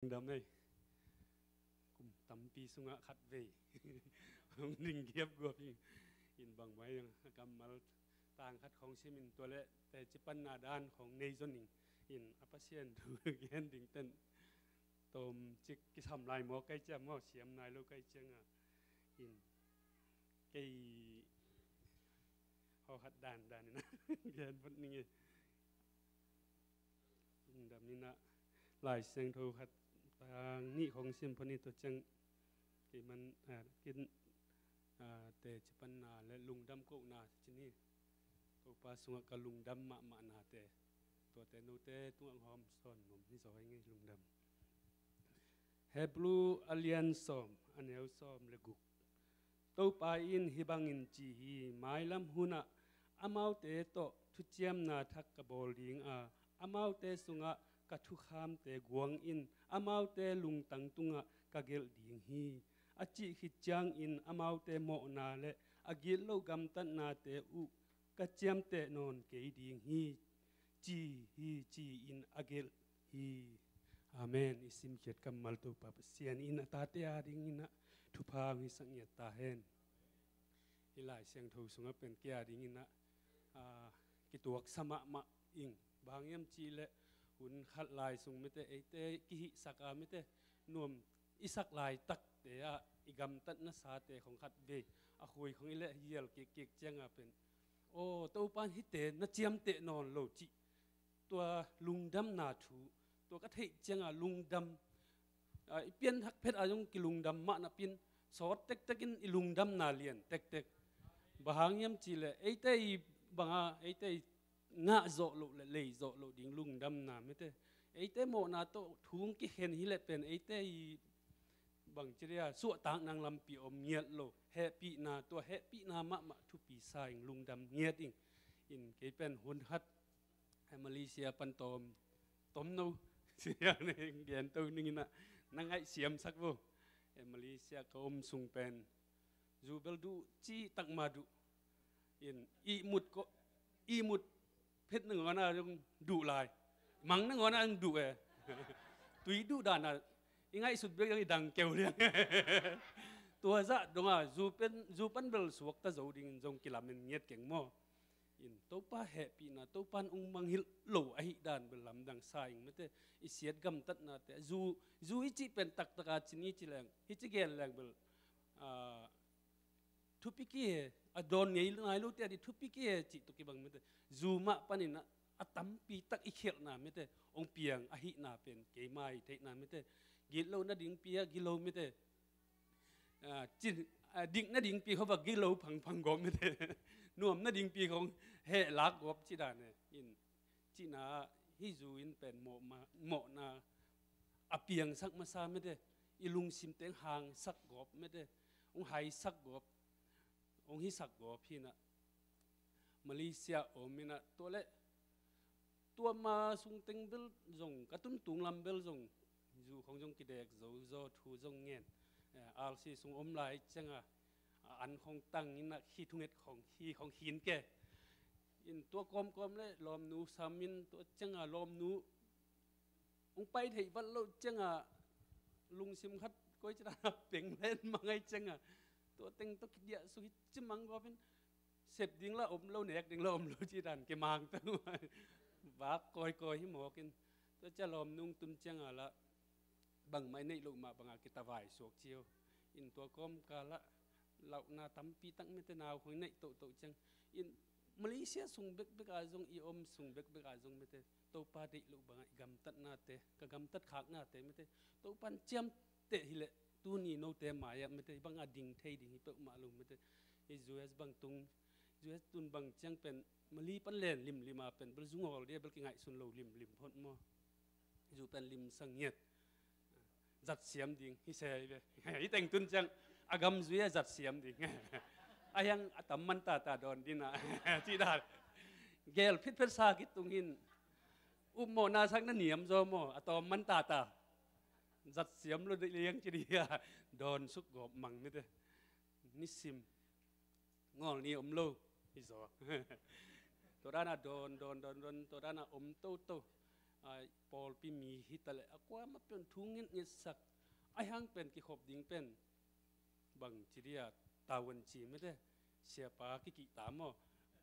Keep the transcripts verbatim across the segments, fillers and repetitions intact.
Lungdam ei. Kum tampi sungah khat vei hong ding giapguap hi. In bangmah hi a, kammal tang khat khong simin tua leh teci panna dan khong nei zong ning. In a Pasian thu gen ding ten tawmcik kisam lai maw, kai ciang maw, siam nai lo kai ciang a. In kei hawhat dan dan in a gen phot ning e. Lungdam in a, Lai Siangtho khat tang nih khong sim phot ni. Tua ciang kei man, a, kin, a, teci panna leh lungdam kohna ci ni. Topa sungah ka lungdam mahmah nate, tuate note tungah hong hawm sawn nuam hi zaw hi ing ei. Lungdam. Hebru a lian sawm, a neu sawm leh guk. Topa in hih bangin ci hi: Mailam hunah amaute tawh thuciamna thak ka bawl ding a, amaute sungah ka thukhamte guang in, amaute lungtang tungah ka gelh ding hi. A cih khit ciangin amaute mawhna leh a gitloh gamtatnate uh ka ciamteh nawn kei ding hi, ci hi, ci-in a gelh hi. Amen. I simkhiat kammal Topa Pasian in a tate a dingin a thupha hong hisak ngiat ta hen. Hih Lai Siangtho sungah pen kei a dingin a, a, kituaksa mahmah ing. Bang hang hiam cih leh hun khat lai sung mite, eite kihihsak a mite, nuam i sak laitakte ah i gamtatna sate khong khat vei a khui khong i leh hial kikkik ciang a pen, aw, Topa in hihte na ciamteh nawn lo cih, tua lungdamna thu, tua ka theih ciang a lungdam, a, i pianthak phet a zong kilungdam mah napi in sawt tektek in i lungdamna lian tektek. Bang hang hiam cih leh eite i bang a, eite i ngah zawh loh leh lei zawh loh ding lungdamna mite, eite mawhna tawh thu hong kikhen hi leh pen eite i bangci dia suahtakna lampi om ngiat lo. Hehpihna, tua hehpihna mahmah thupi sa ing, lungdam ngiat ing. In kei pen hun khat, eh, Malaysia pan tawm, tawm no, siang ne gen to ning in a, na ngaihsiamsak vo. Eh, Malaysia ka om sung pen zu bel duh, cihtak mah duh. In ihmut ko, ihmut phet nangawn a zong duh lai. Mang nangawn a zong duh e. Tui duh dan a i ngaihsut bek zong i dang keu liang. Tua zah dong a zu pen, zu pan bel suakta zo dingin zong kilamen ngiat keng maw. In Topa hehpihna, Topa in hong mangngilh lo ahih dan bel lamdang sa ing mite. I siat gamtatnate, zu, zu i cih pen taktak a ci ni ci leng, hih ci gen leng bel, ah, thupi kei e, a dawn ngei nai lote a ding thupi kei e cih tawh kibang mite. Zu mah panin a, a tampi tak i khialhna mite, hong piang ahihna pen keima i theihna mite. Gitloh nadingpi a gilo mite. Ah, cin, ah, dik nadingpi khawng va gilo phangphang gawp mite. Nuam nadingpi khawng heh lak gawp ci dan e. In cihna ah hih zu in pen mawh ma, mawhna a piangsak masa mite, i lungsimte hong hangsak gawp mite, hong haisak gawp, hong hisak gawp hi in a, Malaysia om in a, tua leh tua ma sung teng bel zong, ka tuntung lam bel zong, zu khong zong kidek zo zaw, thu zong ngen. Eh, R C sung om lai ciang a, a an khong tang in a, khi thunget khong, khi khong khin ke. In tua kawmkawm leh lawmnu sam in, tua ciang a lawmnu hong pai theih vat loh ciang a, lungsim khat koi ci dan a peng len mang ahih ciang a, tua teng tawh kidiah suk hi ci mang gawp in, sep ding lah om lo, nek ding lah om lo ci dan kimang tang. Vak kawikawi hi mawk in, tua ciang lawmnu hong tun ciang a lah bangmah i neih loh mah bang a kitavai suak ci o. In tua kawmkal ah lauhna tampi tak mite, nau khong i neih tohtoh ciang. In Malaysia sung bekbek a zong, i om sung bekbek a zong mite, Topa deih loh bang a i gamtatnate, ka gamtat khaknate mite, Topa in ciamteh hi leh tuni note mai ah mite, bang a ding thei ding hi peuhmah lo mite. I U S bang tung, U S tun bang ciang pen Mali pan len limlim a pen bel zu ngawl dia bel kingaihsun lo limlim phot maw. Zu pen limsa ngiat. Zat siam ding hi se hi ve. Hih teng tun ciang a gam zui a zat siam ding. A hiang a tam man tata dawn ding a. Ci dan. Gel phitphet sa khit tung hin, upmawhna sak na niam zaw maw, a tawm man tata. Zat siam lo liang ci ding a, dawn suk gawp mang mite. Nisim ngawl ni om lo hi zaw. Tua dan a dawn, dawn, dawn, dawn, tua dan a om toto. a, pawlpi mi hi ta leh a kuamah pen thu ngetngetsak, aihang pen kikhop ding pen bang ci dia, tavuan ci mete, siapa kikihta maw,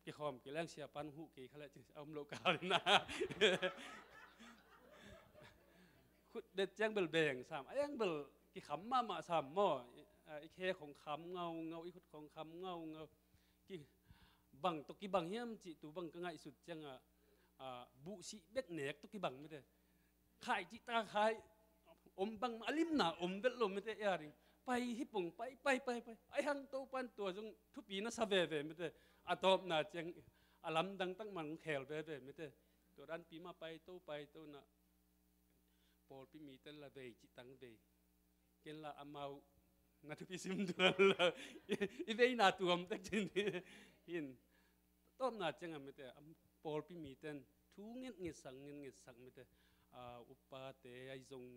kikhawm kileng siapa nong huh kei kha leh ci a om lo kal na. Khut det ciang bel beng sam, aihang bel kikham mahmah sam maw, i, a, i khe khong kham ngaungau, i khut khong kham ngaungau. Ki, bang tawh kibang hiam cih tu bang ka ngaihsut ciangah, a, buhsih bek nek tawh kibang mete. Khai cih ta khai, om bang a limna om vet lo mete, a ding. Pai hi pong, pai, pai, pai, pai. Aihang Topan tua zong thupi na sa veve mete. A tawpna ciang a lamdang tak man khel veve mete. Tua danpi mah paito, paito na pawlpi miten la vei cih tang vei. Ken la amau na thupi sim tuan la. I, i veina tuam tek cin hi. Hin. Tawpna ciangah mete, am, pawlpi miten thu ngetngetsak, ngetngetsak mete. A, upate ai zong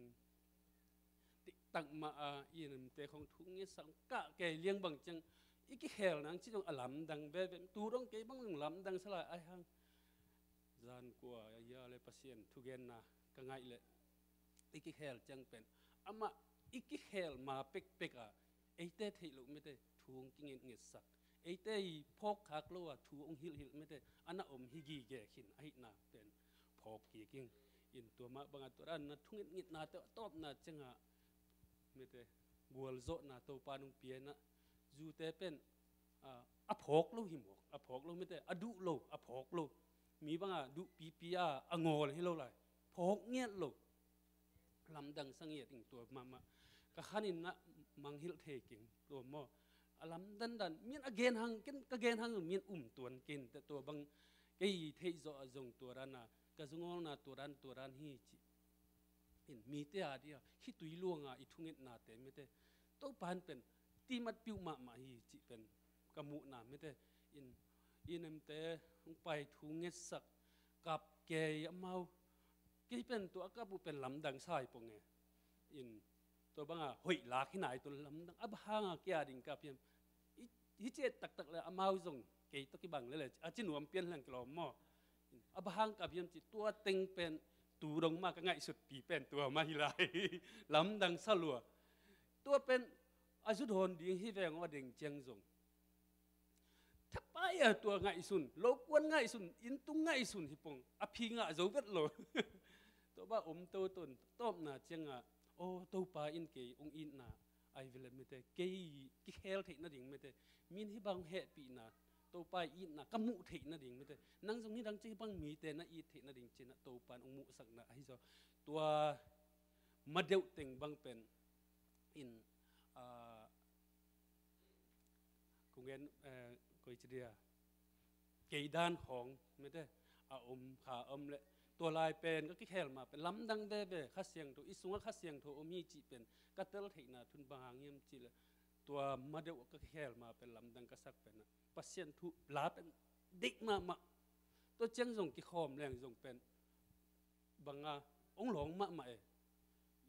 tiktak mah a, i namte khong thu ngetsak, kah kei liang bang ciang i kikhel nang ci zong a lamdang veve, tu dong kei bang zong lamdang sa lai aihang. Zan kua a ia le Pasian thugenna ka ngaih leh i kikhel ciang pen amah i kikhel ma pekpek a, eite theih loh mete thu hong kingetngetsak, eite i phawk khak lo a thu hong hilhhilh mete, a na om hi gige khin ahihna pen phawk kik ing. In tua mah bangah tua dan na thungetngetnate a tawpna ciangah mete gualzawhna Topa nong pianah zute pen, a, a phawk lo hi mawk, a phawk lo mete, a duh lo, a phawk lo. Mi bangah duh pipi a, a ngawl hi lo lai, phawk ngiat lo. Lamdang sa ngiat ing tua mahmah. Ka khanin na manghilh thei keng tua maw. A lamdandan, mi'n a genhang, ken ka genhang mi'n um tuan ken, te tua bang kei theih zawh a zong tua dan a, ka zungawlna tua dan, tua dan hi ci. In mite a dia, khitui luanga i thungetnate mete. Topan pen, timat piuh mahmah hi cih pen, ka muhna mete. In, i namte, hong pai thu ngetsak, kap kei amau. Kei pen tua a kap uh pen lamdang sa hi pong e. In, tua banga hoih lak hi nai tua lamdang. A bang hanga kei a ding kap hiam. I, hi ciat taktak le amau zong kei tawh kibang lele. A ci nuam pian leng kilawm maw. A bang hang kap hiam ci tua teng pen tu dong mah ka ngaihsutpi pen tua mah hi lai. Lamdang sa lua. Tua pen a zu dawn ding hi veng aw a deng ciang zong. Thapai a tua ngaihsun, lokuan ngaihsun, inntung ngaihsun hi pong, a phi ngah zo vet lo. Tua bang om to ton, tawpna ciangah, aw, Topa in kei hong itna, ai vele mete, kei kikhel theih nading mete, min hih bang hehpihna, Topa i itna, ka muh theih nading mete, nang zong nidang ci hih bang mite na it theih nading cinah Topa in hong muhsakna, ahi zaw, tua madeuh teng bang pen, in, ah, kong en, eh, koi ci dia. Kei dan khawng, mete, a om, kha om le. Tua lai pen, ka kikhel ma pen, lamdang veve, Kha Siangtho, i sungah Kha Siangtho om hi cih pen, ka tel theihna thun bang hang hiam cih le. Tua madeuh ka kikhel ma pen, lamdang ka sak pen, Pasian thu, la pen, dik mahmah. Tua ciang zong kikhawm leng zong pen, banga, ong lawng mahmah e.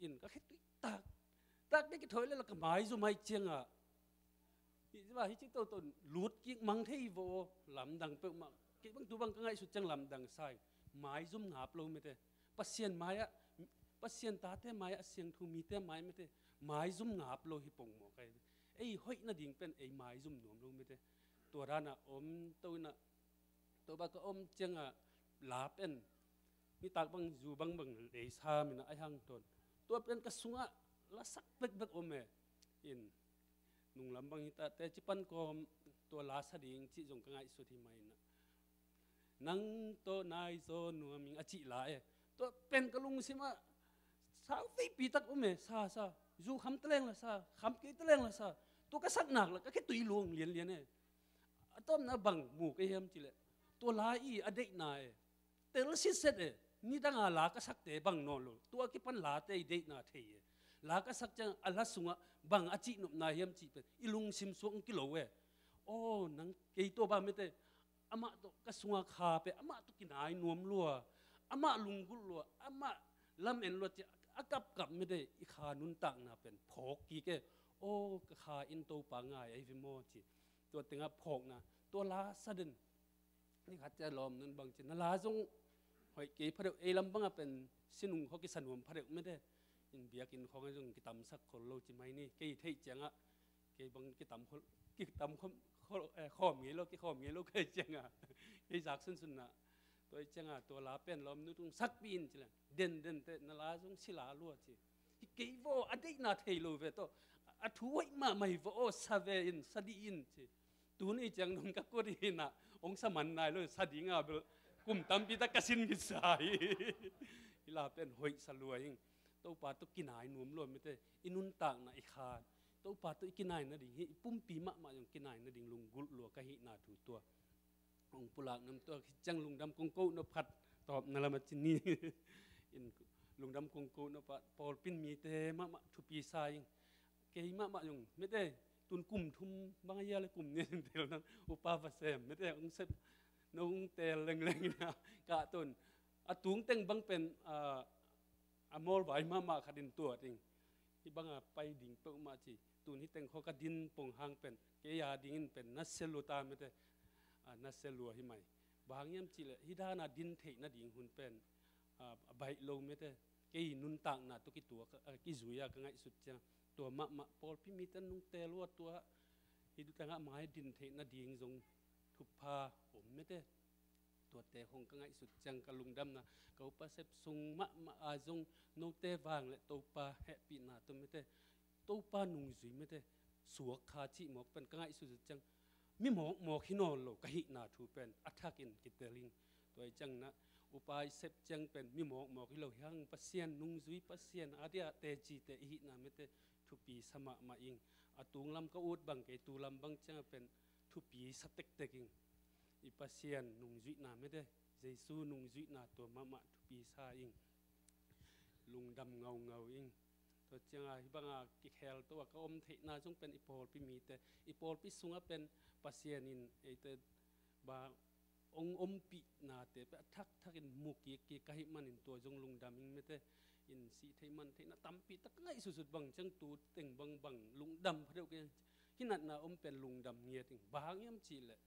In ka khitui tak. Tak dek i thoi le la ka maizum ai cianga. Hi, hi ci toto lut kik mang thei vo lamdang peuhmah. Kei bang tu bang ka ngaihsut ciang lamdang sai. Maizum ngap lo mete. Pasian mai-ah, Pasian tate mai-ah, siangtho mite mai mete. Maizum ngap lo hi pong maw kai. Ei hoih nading pen ei maizum nuam lo mete. Tua dana om to ina Tua bang ka om ciangah la pen nitak bang zu bangbang lei sa mina ai hang ton. Tua pen ka sungah lasak bekbek om e. In nunglam bang hita te cipan kawm tua la sa ding cih zong ka ngaihsut hi mai na. Nang tawh nai zaw nuam ing a cih la e. Tua pen ka lungsimah sau veipi tak om e. Sa, sa. Zu kham teleng la sa. Kham kei teleng la sa. Tua ka sak nak la ka khitui luang lianlian e. A tawpna bang mu ka hiam cileh tua la i a deihna e. Tel sitset e. Nidanga la ka sakte bang nawn lo. Tua kipan late i deihna thei e. La ka sak ciang a la sungah bang a cihnopna hiam cih pen i lungsim suak hong kilo e. Aw, nang kei tua bang mete amah tawh ka sunga kha pe amah tawh kinai nuam lua. Amah lunggulh lua. Amah lamen lua ci a kapkap mete i kha nuntakna pen phawk kik e. Aw, ka kha in Topa ngai ahi ve maw ci. Tua tengah phawkna tua la sa den. Ni khat cia lawm nun bang ci na la zong hoih kei phadeuh, ei lam bangah pen sinung khua kisa nuam phadeuh mete. In biakinn khawng ah zong kitamsak khol lo ci mai ni. Kei theih ciangah kei bang kitam khol, kitam khom, khol, eh, khawm ngei lo, kikhawm ngei lo kei ciangah kei zak sunsun ah. Tua i ciangah tua la pen lawm nu tung sakpi in ci le. Den den teh na la zong sila lua ci. Hi kei vaw a deihna thei lo ve tawh. A thu hoih mahmah hi vaw aw, sa ve in, sa dih in ci. Tuni ciang nung ka kut hi na, ong sa man nai lo, sa ding a bel kum tampi tak ka sin kisa hi. Hi la pen hoih sa lua hing. Topa tawh kinai nuam lua mete, i nuntakna i khan. Topa tawh i kinai nading hi, i pumpi mahmah zong kinai nading lunggulh lua ka hihna thu tua. Hong pulak nam tua, ciang lungdam kong ko nop khat, tawpna lam a ci ni. In lungdam kong ko nop ah, pawlpi in mite mahmah thupi sa ing. Kei mahmah zong, mete, tun kum thum bang a hia le kum nih in tel nang, upa va sem, mete, hong sep, no hong tel lengleng in a, kah tun, a tung teng bang pen, a, a mawlvai mahmah khat in tuat ing. Hi bang a pai ding peuhmah ci. Tun hi teng khua ka din pong hang pen, kei a dingin pen, na se lua ta mete, a, na se lua hi mai. Bang hang hiam cih leh, hi dan a din theih nading hun pen, a, a baih lo mete. Kei nuntakna tawh kituak, a, kizui a ka ngaihsut ciang. Tua mahmah pawlpi mite nungte lua tua, hi tengah mai din theih nading zong thupha om mete. Tuate hong ka ngaihsut ciang ka lungdamna, ka upa sep sung mahmah a zong note vang le Topa hehpihna tawh mete, Topa nungzui mete, suak kha cih mawk pen ka ngaihsut ciang mi mawkmawk hi nawn lo ka hihna thu pen a thakin kitel ing. Tua i ciang na upa i sep ciang pen mi mawkmawk hi lo hi hang, Pasian nungzui, Pasian a dia tecite i hihna mete thupi sa mahmah ing. A tunglam ka ut bang kei, tulam bang ciang a pen thupi sa tektek ing. I Pasian nungzuihna mete, Jesu nungzuihna tua mahmah thupi sa ing. Lungdam ngaungau ing. Tua cianga hi banga kikhel to a ka om theihna zong pen i pawlpi mite, i pawlpi sunga pen Pasian in eite ba ong ompihnate pe a thakthak in mu kikkik ka hih manin tua zong lungdam ing mete. In sih theih man theihna tampi tak ngaihsutsut bang ciang tu teng bangbang lungdam phadeuh kei. Hi natna om pen lungdam ngiat ing. Bang hang hiam cih leh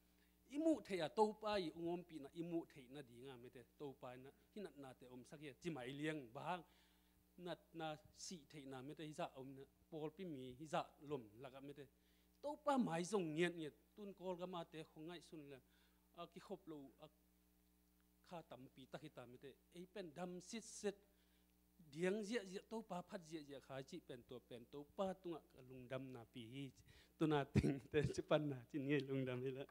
i muh theih a Topa i ong ompihna i muh theih nadinga mete, Topa in hi natnate omsak hi a ci mai liang. Bang hang natna sih theihna mete, hizah omna pawlpi mi hizah lom lakah mete, Topa mai zong ngiatngiat. Tun Kawlgamate khong ngaihsun le a kikhop lo a kha tampi tak hita mete, ei pen dam sitset, diang ziahziah, Topa phat ziahziah kha cih pen tua pen Topa tungah ka lungdamna pi hi. Tuna tengte ci panna ci ni, lungdam hi la.